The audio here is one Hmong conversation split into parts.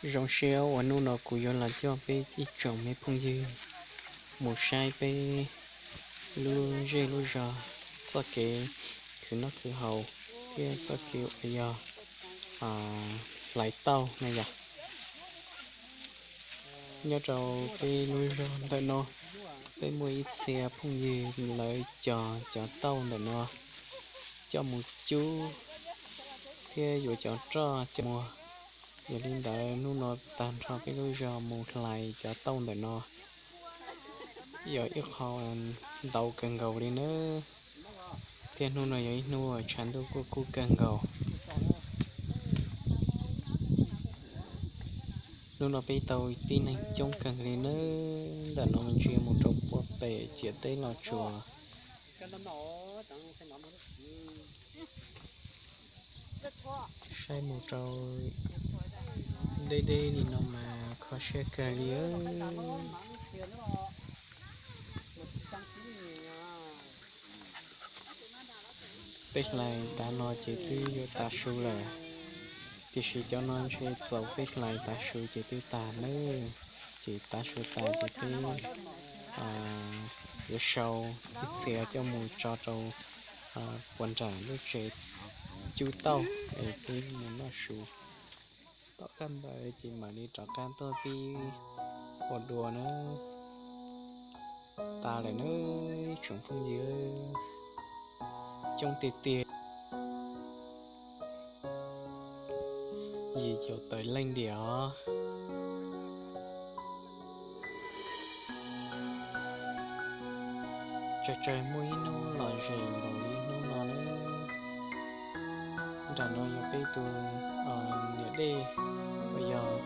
Zoo siab uas hnub no kuv yuav los coj peb ib tsoom me phooj ywg mus saib peb lub zej lub zog, txoj kev khwv noj khwv haus thiab txoj kev uas yog hlais tauj na yom. Nyob rau peb lub zog ntawm no, peb muaj ib txhia phooj ywg lawv cog cov tauj ntawm no coj mus cub thiab yuav cov roj coj muag. Yog li ntawd hnub no tag nrho peb lub zog mus hlais cov tauj ntawm no yog ib qho ntau kawg nkaus li nawb. Thiab hnub no yog ib hnub tshav ntuj kuj kub kawg nkaus. Hnub no peb tau tib neeg coob kawg li nawb, ntawm no ntsia mus rau puag pem ciam teb los tsuas. Saib mus rau deb deb li no mas kho siab kawg li. Peb hlais tav no ces twb yuav tav su lawm, tiam sis cov no ntshe txaus peb hlais tav su ces twb tag nawb. Ces tav su tas ces peb yuav sau ib txhia coj mus tso rau puas nram lub tsev cub tauj es peb mus noj su. Tom qab ntawd ces mam li rov qab tuaj pib ua dua nawb. Tas lawm nawb tsoom phooj ywg, coob tiag tiag, yim caum tawm leej diam os. Tsawg tsawg muaj ib hnub lom zem npaum li hnub no nawb. Nram no yog peb tus niam dej uas yog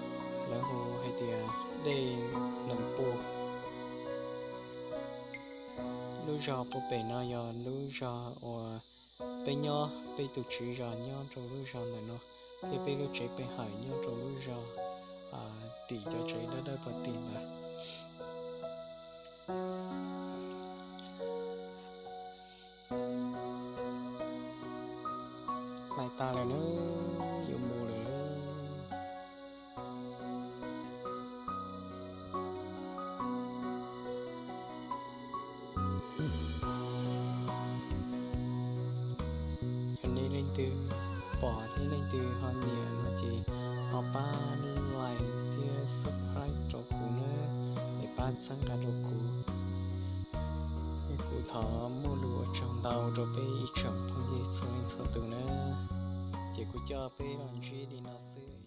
lawv hu hais tias dej Hneev Pua. Lub zog puag pem no yog lub zog uas peb nyob, peb tus tswv zos nyob rau lub zog ntawm no, thiab peb lub tsev pe hawm nyob rau lub zog tim cov tsev dawb dawb puag tim ntawd. Hlais tas lawm nawb, yuav mus lawm. Yog nej leej twg pom thiab leej twg ho nyiam no ces ho pab like thiab subscribe rau kuv nawb, es pab txhawb nqa rau kuv. Es kuv thov muaj lus ua tsaug ntau rau peb ib tsoom phooj ywg txhua leej txhua tus nawb. Ces kuv coj peb los ntsib li no xwb.